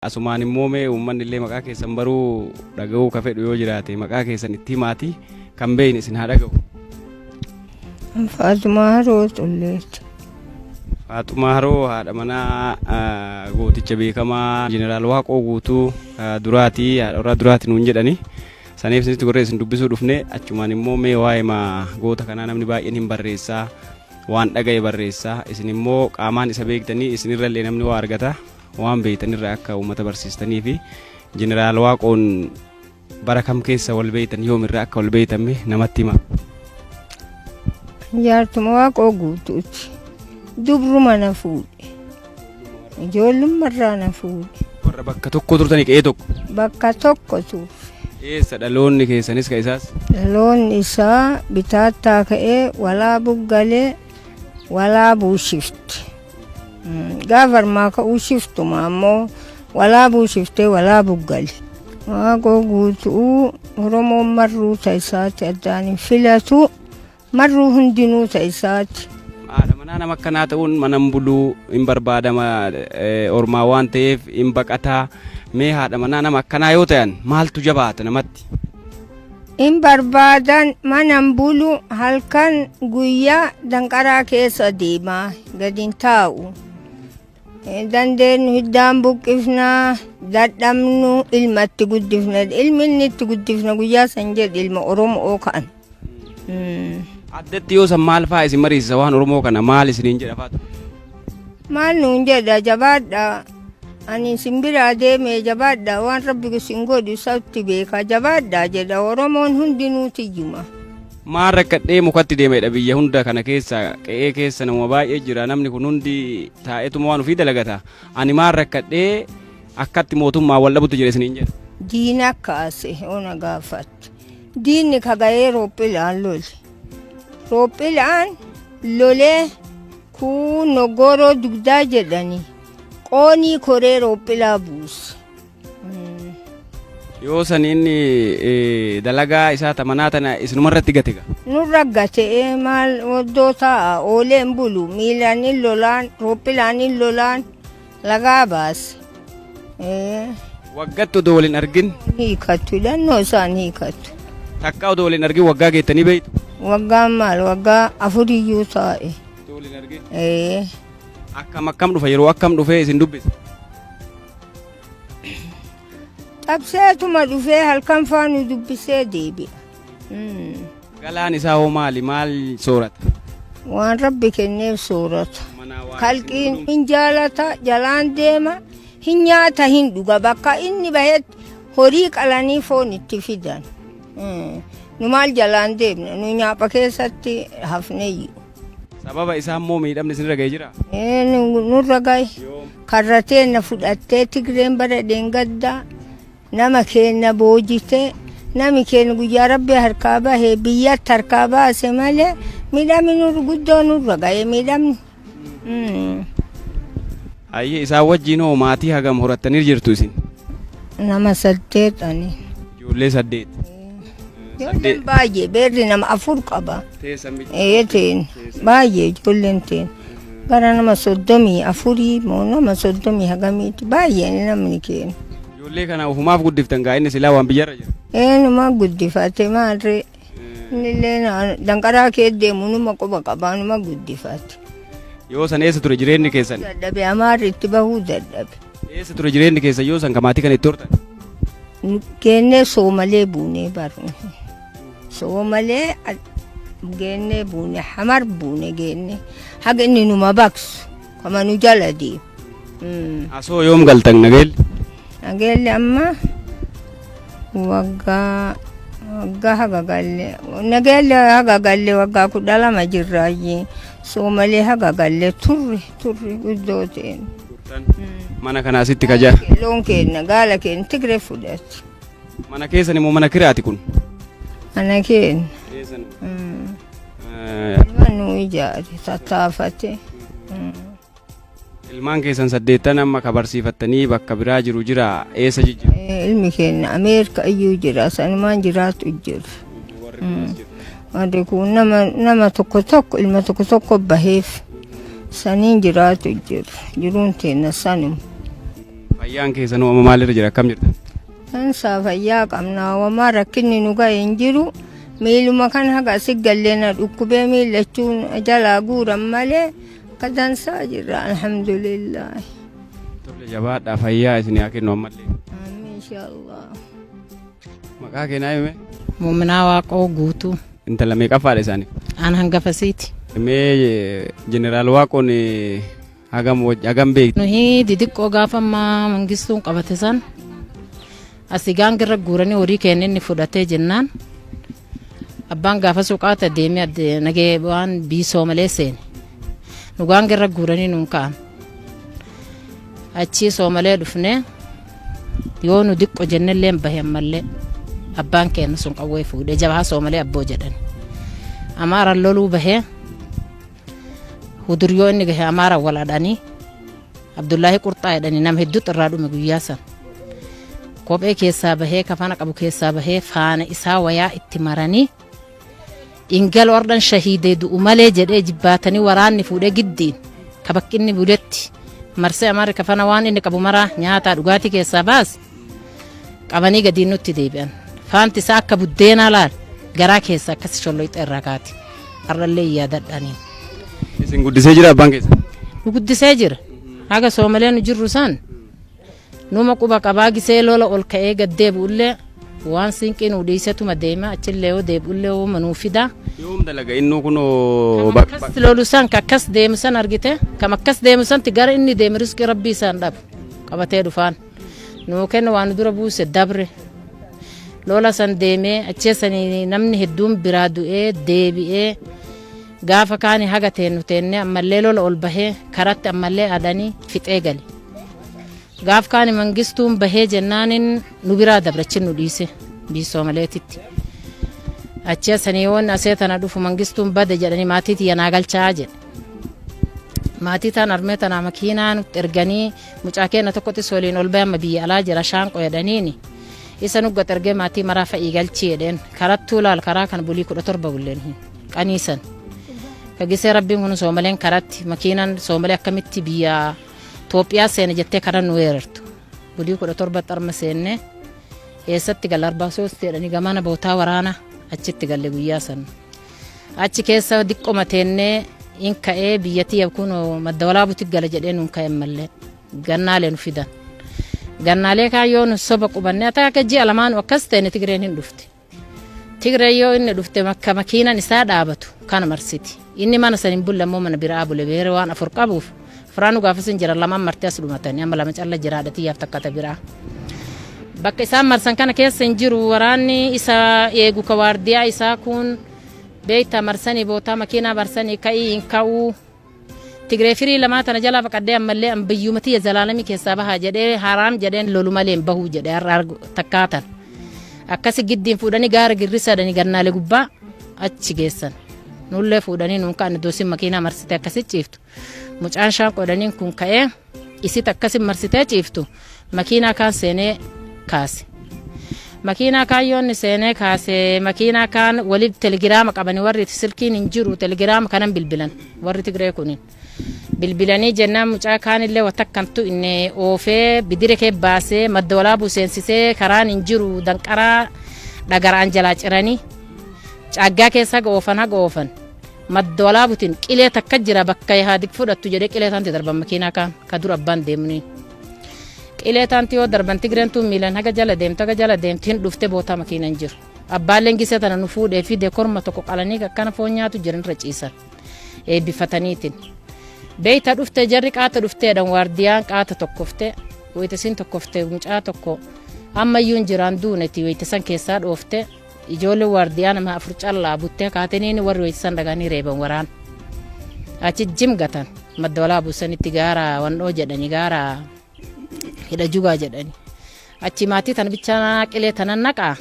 Asumaan immoo mee uummanni illee maqaa keessan baruu dhaga'uu ka fedhu yoo jiraate maqaa keessan itti himaati kan beeyne isin haa dhaga'u. Faaxumaa Haroo Xulleeti. Faaxumaa Haroo haadha manaa gooticha beekamaa Jeneraal Waaqoo Guutuu duraati haadha warraa duraati nuun jedhani. Saniif isinitti gorree isin dubbisuu dhufne achumaan immoo mee waa'ee goota kanaa namni baay'een hin barreessaa waan dhaga'e barreessaa isin immoo qaamaan isa beektanii isinirrallee namni waa argata. Waan beektan irraa akka uummata barsiistanii fi Jeneraal Waaqoon bara kam keessa wal beektan yoom irraa akka wal beektan namatti hima. Jaartuma Waaqoo Guutuuti. Dubruma na fuudhe. Ijoollummarraa na fuudhe. Warra bakka tokko turtanii qe'ee tokko. Bakka tokko turre. Eessa dhaloonni keessanis ka isaas? Dhaloonni isaa bitaattaa ka'ee Walaabuu galee Walaabuu shifte. Gaafa armaa ka'uu shiftuma ammoo Walaabuu shiftee Walaabuu gale. Waaqoo Guutuu Oromoon marruu ta isaati addaan hin filatu marruu hundinuu ta isaati. Haadha manaa nama akkanaa ta'uun mana hin buluu hin barbaadama ormaa waan ta'eef hin baqataa mee haadha manaa nama akkanaa yoo ta'an maaltu jabaata namatti? Hin barbaadan manan bulu halkan guyyaa danqaraa keessa deema gadi hin taa'u. Dandeenyu hiddaan buqqifna dadhabnu ilma itti guddifna ilmi inni itti guddifna guyyaa san jedhe ilma Oromoo ka'an. Addatti yoo san maal fa'aa isin mariisisa waan Oromoo kana maal isiniin jedha faatu? Maal nuun jedha jabaadha ani isin biraa deeme jabaadha waan rabbi isin godhu isatti beeka jabaadha jedha Oromoon hundinuu tiyyuma. Maal rakkadhee mukatti deemedha biyya hunda kana keessa qe'ee keessa nama baay'ee jira namni kun hundi taa'eetuma waan ofii dalagata ani maal rakkadhee akkatti mootummaa wal dhabutti jira isiniin jedha. Diina kaase ona gaafatte. Diinni kaga'ee roophilaan lole. Roophilaan lolee Kuun noggoroo dugdaa jedhani qoonii koree roophilaa buuse. Yoo san inni dalagaa isaa ta manaa tana isinuma irratti gate gaa. Nurra gate maal oddoo taa'a oolee hin bulu miilaan hin lolaan roophilaan hin lolaan lagaa baase. Waggatti odoo wal hin argin. Hiikattu hidhannoo isaan hiikattu. Takkaa odoo wal hin argin waggaa geettanii beektu. Waggaan maal waggaa afuriyyuu taa'e. Odoo wal hin argin. Akkam akkam dhufa yeroo akkam dhufee isin dubbisa. Xabseetuma dhufee halkan faa nu dubbisee deebi'a. Galaan isaa hoo maali? Maal soorata? Waan Rabbi kenneef soorata. Manaa waan Kalqiin isin hin jaalata, jalaan deema, hin nyaata, hin dhuga. Bakka inni bahetti horii qalanii foon itti fidan. Nu maal jalaan deemna? Nu nyaapha keessatti hafneyyu. Sababa isaa immoo miidhamni isinirra ga'e jira? Ee, nurra gahe. Karra teenna fudhattee Tigreen bara dheengaddaa Nama keenna boojite nami keenya guyyaa rabbi harkaa bahe biyyatti harkaa baase malee miidhamni nurra guddoo nurra ga'e miidhamni. Hayyee isaan wajjin hoo maatii hagam horattanii jirtu isin? Nama saddeet ani. Ijoollee saddeet. Ijoolleen baay'ee beerri nama afur qaba. Teessan miti. Ee teen baay'ee ijoolleen teen gara nama 34 moo nama soddomii hagamiiti baay'ee namni keenya. Ijoollee kana ofumaaf guddiftan gaa inni silaa waan biyyarra jira. Eenyuma guddifate maalree innillee danqaraa kee deemu numa quba qabaa numa guddifate. Yoo san eessa ture jireenyi keessan? Dadhabe amaarri itti bahuu dadhabe. Eessa ture jireenyi keessan yoo san ka maatii kana itti hortan? Geennee soomalee buunee barne. Soomalee geennee buune hamar buune geennee haga inni numa baqsu kama nu jala deemu. Asoo yoom galtan Nageelli? Nageelli amma waggaa waggaa haga galle Nageelli haga galle waggaa 12 jirraayyi soomalee haga galle turre turre guddoo ta'een. Mana kana asitti kajaa. Loon keenya gaala keenya Tigree fudhate. Mana keessan immoo mana kiraati kun. Mana keenya. Keessan. Nama nu ijaare tattaafate. Ilmaan keessan saddeettan amma ka barsiifattanii bakka biraa jiru jira eessa jijjiiru? Ilmi keenya Ameerika iyyuu jira sanumaan jiraatu jira. Warri kun nama tokko tokko ilma tokko tokko baheef saniin jiraatu jiru. Jiruun teenna sanuma. Fayyaan keessanuu amma maalirra jira, akkam jirtan? Dansaa, fayyaa qabna. Wamaa rakkinni nu ga'e hin jiru. Miiluma kan haga asi gallee na dhukkubee miillachuun jalaa guuran malee akka dansaa jirra, alhamdulillah. Tole, jabaadhaa, fayyaa isin haa kennu ammallee. Amiin, inshaallah. Maqaa kee naa hime? Muuminaa Waaqoo Guutuu. Intala meeqaffaadha isaaniif? Aan hangafasiiti. Mee Jeneraal Waaqoon hagam beektu? Nuyi didiqqoo gaafa ammaa Mangistuun qabate san asii gaangirra guuranii horii keenya inni fudhatee jennaan, abbaan gaafa suqaata deemee adde nagee waan biisoo malee seene. Nu gaangirra guuranii nuun ka'an. Achii soomalee dhufnee yoo nu diqqo jennellee bahe, ammallee abbaan keenya sun qawwee fuudhee jabaa soomalee abboo jedhan. Amaaraan loluu bahee huduryoo inni gahe Amaaraan wal adhanii Abdullaahi Qurxaa jedhanii nama hedduutu irraa dhume guyyaa san. Kophee keessaa bahee, kafana qabu keessaa bahee, faana isaa wayaa itti maranii ingalo ordhan shahiidee du'u malee jedhee jibbaatanii waraanni fuudhee giddiin ka bakki inni buletti marsee Amaarri kafana waan inni qabu maraa nyaataa dhugaatii keessaa baase qabanii gadiin nutti deebi'an. Faanti isaa akka buddeenaa laal garaa keessa akkas sholloyxa irraa kaati. Har'allee yaadadhaniin. Isin guddisee jira abbaan keessa? Nu guddisee jira. Haga soomalee nu jirru san numa quba qabaa. Gisee lola ol ka'ee gad deebi'ullee waan siinqii nu dhiisetuma deema, achillee yoo deebi'ullee yoo nuu fida. Yoom dalaga innuu kunoo? Kam akkas lolu san, ka akkas deemu san argite, kam akkas deemu santi gara inni deeme riskii rabbii isaan dhabu qabatee dhufaan. Nuu kenna waan nu dura buuse dabre. Lola san deemee achee sanii namni hedduun biraa du'ee deebi'ee gaafa kaani haga teennu teennee ammallee lola ol bahee karatti ammallee adanii fixee gale. Gaaf kaani Mangistuun bahee jennaanin nu biraa dabrachin nu dhiise biisoo maleetitti. Achii sanii yoon asee tana dhufu Mangistuun bade jedhanii maatii tiyya naa galchaa jedhe. Maatii taan armee tanaa makiinaa nutti erganii mucaa keenya tokkotti waliin ol bahee amma biyya alaa jira shaanqoo jedhaniini. Isa nu gat ergee maatii maraa fa'ii galchii jedheen, karattuu laal karaa kan bulii 17 bulleen hin qaniisan. Kagisee rabbiin kun soomaleen karatti makiinaan soomalee akkamitti biyya Itoophiyaa seene jettee karaa nu weerartu. Bulii 17 arma seenne, eessatti galla, 43 jedhanii gamana bootaa waraana achitti galle guyyaa san. Achi keessa diqqoma teennee in ka'ee biyyattii kun madda walaabutti gala jedhee nuun ka'e mallee gannaalee nu fidan. Gannaalee kaayyoo nu soba qubannee ata akka ji'a lamaan akkas ta'e Tigreen hin dhufte. Tigree yoo inni dhufte makka makiinan isaa dhaabatu kana marsiti. Inni mana san hin bulle ammoo mana biraa bule, beere waan afur qabuuf. Afraanu gaafas hin jiran, lamaan martee as dhumatanii amma lama calla jiraadha xiyyaaf takka ta biraa. Bakka isaan marsan kana keessa hin jiru, waraanni isa eegu ka waardiyaa isaa kun beektaa marsanii bootaa makiinaa marsanii ka'ii hin ka'uu. Tigree firii lamaa tana jalaa baqadhee ammallee an biyyuma tiyya zalaalamii keessaa bahaa jedhee haraam jedheen lolu malee hin bahuu jedhee har'a takkaatan. Akkasi giddiin fuudhanii gaara girrisaadhanii gannaalee gubbaa achi geessan. Nullee fuudhanii nuun ka'an iddoo makiinaa marsitee akkasi ciiftu. Mucaan shaan qodhaniin kun ka'ee isit akkasi marsitee ciiftu makiinaa kaan seenee kaase. Makiinaa kaan yoonni seenee kaase, makiinaa kaan waliif telegiraama qabanii, warri silkiin hin jiru, telegiraama kanan bilbilan warri Tigree kunin. Bilbilanii jennaan mucaa kaanillee watakkantu inni oofee bidire kee baasee madda walaabuu seensisee, karaan hin jiru, danqaraa dhagaraan jalaa ciranii caaggaa keessa haga oofan haga oofan madda walaabutiin qilee takka jira bakka yahaadik fudhattu jedhee qilee taanti darban makiinaa kaan ka dura abbaan deemanii. Qilee taanti yoo darban Tigreen tun miilan haga jala deemtu haga jala deemtu hin dhufte bootaa makiinaan jiru. Abbaan gisee tana nu fuudhee fi korma tokko qalanii akkana foon nyaatu jiran irra ciisan. Eebbifataniitiin. Beeyta dhufte jarri qaata dhufteedhaan waardiyaan qaata tokkofte wayitasiin tokkofte mucaa tokko ammayyuu hin jiraan duuneti wayitasan keessaa dhoofte ijoollee waardiyaa nama afur callaa buttee kaateniin warri wayitasan dhaganii reeban waraan. Achi jim gatan madda walaa buusanitti gaara wandhoo jedhani, gaara hidha jugaa jedhani. Achi maatii tana bichaa qilee tanan naqaa.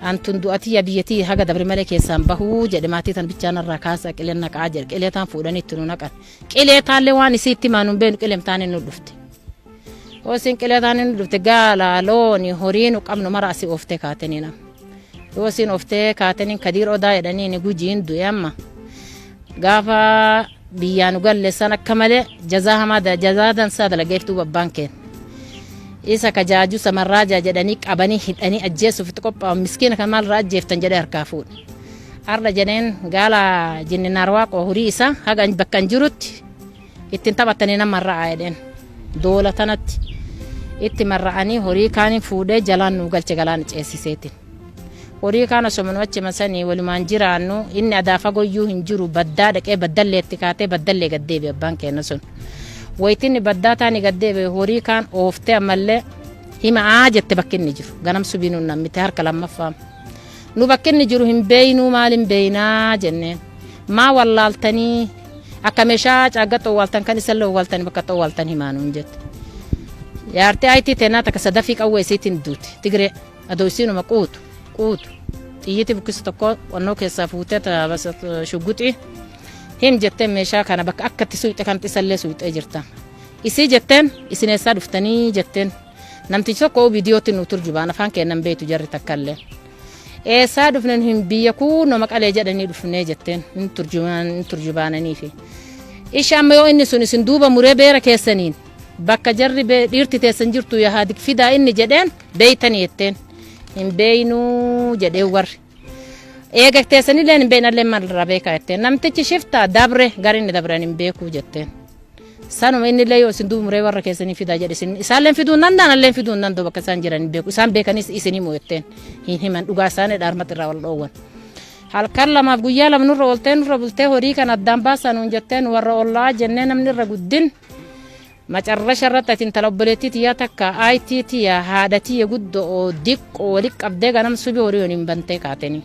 Antun du'atii biyyatii haga dabre malee keessaan bahuu jedhe, maatii tan bichaan irraa kaasa qileen naqaa jedhe, qilee taan fuudhanii itti nu naqan. Qilee taallee waan isii itti maanu hin beeknu, qileen taane nu dhufte. Yoo isin qilee taane nu dhufte, gaala looni horii nu qabnu mara asii ooftee kaatanii nama. Yoo isin ooftee kaatanii Kadiir Odaa jedhanii ni gujiin du'e amma. Gaafa biyyaa nu galle san akka malee jazaa hamaa jazaa dansaa dalageef duuba abbaan keenya. Isa ka jaaju samarraajaa jedhanii qabanii hidhanii ajjeesuuf itti qophaa'an miskiina kan maalirraa ajjeeftan jedhee harkaa fuudhe. Har'a jedheen gaala jinninaar waaqoo horii isaa haga bakka hin jirutti ittiin taphatanii nama marra'aa jedheen. Doola tanatti itti marra'anii horii kaanii fuudhee jalaan nu galche galaana ceesiseetiin. Horii kaan osoma nu achuma sanii walumaan jiraannu inni adaa fagoyyuu hin jiru baddaa dhaqee baddallee itti kaatee baddallee gad deebi'e abbaan keenya sun. Wayitinni baddaa taani gad deebi'e horii kaan ooftee ammallee hima aa jette bakki inni jiru ganam subii nu nammite harka lammaffaa. Nu bakki inni jiru hin beeynuu maal hin beeynaa jenneen. Maa wallaaltanii akka meeshaa caagga xowwaaltan kan isallee owwaaltanii bakka xowwaaltan himaa nuun jette. Yaartee ayitii teenaa takka sadafii qawwee isiitiin duute Tigree. Adoo isiinuma quutu quutu xiyyiti bukkisa tokko wannoo keessaa fuutee shugguxii him jetteen meeshaa kana bakka akka itti suuqxe kanatti isallee suuqxee jirta. Isii jetteen isin eessaa dhuftanii jetteen namtichi tokko viidiyootti nu turjubaan afaan keennan beektu jarri takkallee. Eessaa dhufne nu hin biyya kuunoo maqalee jedhanii dhufnee jetteen hin turjubaananiifi. Isha amma yoo inni sun isin duuba muree beera keessaniin bakka jarri dhiirti teessan jirtu yaa fidaa inni jedheen beeytanii jetteen hin beeynuu jedhee warri. Eega teessanillee hin beeynallee maalirraa beekaa jetteen namtichi shiftaa dabre gara inni dabran hin beekuu jetteen. Sanuma innillee yoo isin duuba muree warra keessanii fidaa jedhe isin isaallee fiduu hin danda'an allee fiduu hin danda'u bakka isaan jiran hin beeku isaan beekanis isin himu jetteen hin himan dhugaa isaanii dhaarmatti irraa wal dhoowwan. Halkan lamaaf guyyaa lama nurra ooltee nurra bultee horii kan addaan baasaa nuun jetteen warra ollaa jennee namni irra guddin Macarrasha irratti ati intala obboleettii tiyyaa takka aayitii tiyya haadha tiyya guddoo diqqoo wali qabdee ganam subii horii waliin bantee kaatanii.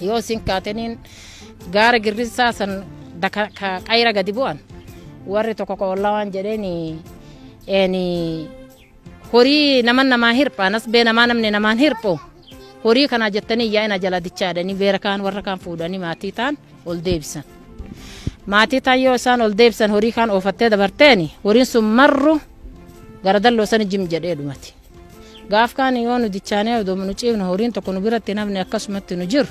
Yoo isin kaataniin gaara girrisaa san qayra gadi bu'an warri tokko ka ollaa waan jedheeni eeni horii nama namaa hirpha nas bee namaa namni namaan hirphu horii kanaa jettanii yaa'ina jala dichaadhanii beera kaan warra kaan fuudhanii maatii ta'an ol deebisan. Maatii taan yoo isaan ol deebisan horii kaan oofattee dabarteeni horiin sun marru gara dalloo sani jim jedhee dhumati. Gaaf kaan yoo nu dichaanee odoo nu ciifnu horiin tokko nu biratti hin hafne akkasumatti nu jiru.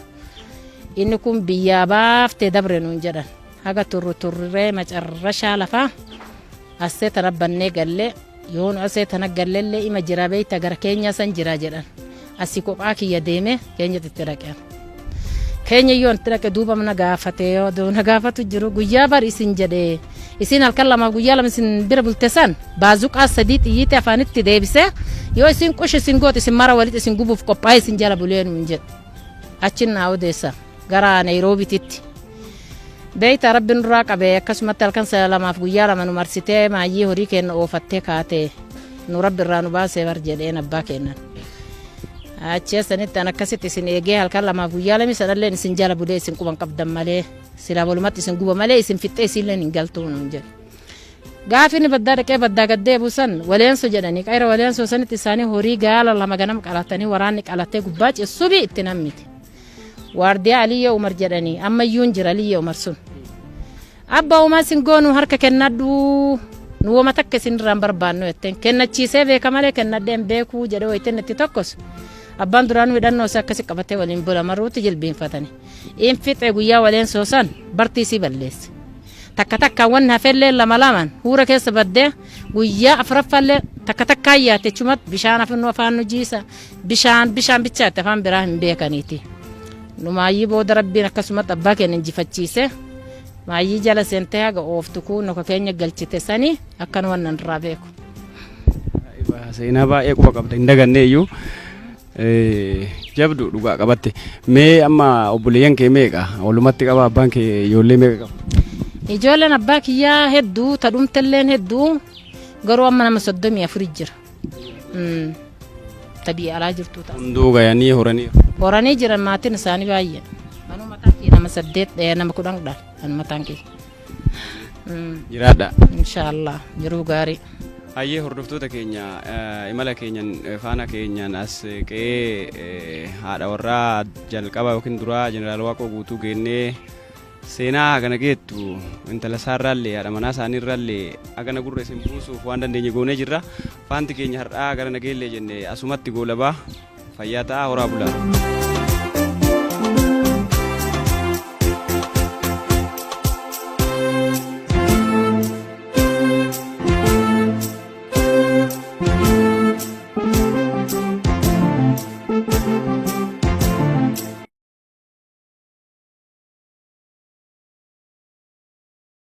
Inni kun biyyaa baaftee dabre nuun jedhan. Haga turru turree macarrashaa lafaa assee tana bannee gallee yoo nu asee tana gallellee ima jira beeyta gara keenyaa san jira jedhan. Asii kophaa kiyya deemee keenyatti itti dhaqe. Keenya yoo itti dhaqe duuba na gaafate yoo na gaafatu jiru guyyaa bar isin jedhe isin halkan lamaaf guyyaa lama isin bira bulte san baazuqaa sadii xiyyiitii afaanitti deebise yoo isin qush isin goote isin mara walitti isin gubuuf qophaa'e isin jala bulee nuun jedhe. Achin naa odeessa gara Naayiroobiititti. Beeyta rabbi nurraa qabe akkasumatti halkan lamaaf guyyaa lama nu marsitee maayyii horii keenya oofattee kaate nu rabbi irraa nu baasee bar jedheen abbaa keennan. Achi sanitti an akkasitti isin eegee halkan lamaaf guyyaa lami sanallee isin jala bulee isin quban qabdan malee silaa walumatti isin guba malee isin fixxee isinillee hin galtuu nuun jedhe. Gaafi inni baddaa dhaqee baddaa gad deebi'u san waleenso jedhanii qayra waleensoo sanitti isaanii horii gaala lama ganam qalatanii waraanni qalatee gubbaa cisubi itti nammite. Waardiyaa Aliyyee Umar jedhanii ammayyuu hin jira Aliyyee Umar sun. Abba uumaa isin goonu harka kennadhu nu woma takka isin irraa hin barbaannu jetteen kennachiisee beeka malee kennadhee hin beekuu jedhee wayiteen itti tokkos abbaan duraanuu hidhannoo isaa akkasi qabatee waliin bula marruutti jilbiinfatani. In fixe guyyaa waleen soosan bartii isii balleesse. Takka takkaan wanni hafellee lama lamaan huura keessa baddee guyyaa afuraffallee takka takkaan yaate chumatti bishaan afannu afaan nu jiisa bishaan bishaan bichaatti afaan biraa hin beekaniiti. Nu maayyii booda rabbiin akkasumatti abbaa keenya injifachiise maayyii jala seentee haga ooftu kuun ka keenya galchite sanii akkan wannan irraa beeku. Seenaa baay'ee quba qabda hin daganne iyyuu. Jabdu dhugaa qabatte. Mee amma obboleeyyan kee meeqa? Walumatti qaba abbaan kee ijoollee meeqa qaba? Ijoolleen abbaa kiyyaa hedduu ta dhumtelleen hedduu garuu amma nama 34 jira. Ta biyya alaa jirtu ta'a. Hunduu gayanii horanii. Horanii jiran maatiin isaanii baay'ee. Anuu mataan kiyya nama 8 nama 10 dha an mataan kiyya. Jiraadha. Inshaallah jiruu gaarii. Hayyee hordoftoota keenya imala keenyan faana keenyan as qe'ee haadha warraa jalqaba yookiin duraa jeneraal Waaqoo Guutuu geennee seenaa hagana geettu intala isaarraallee haadha manaa isaaniirraallee hagana gurra isin buusuuf waan dandeenye goonee jirra. Faanti keenya har'aa gara nageellee jenne asumatti goolabaa fayyaa ta'aa horaa bulaa.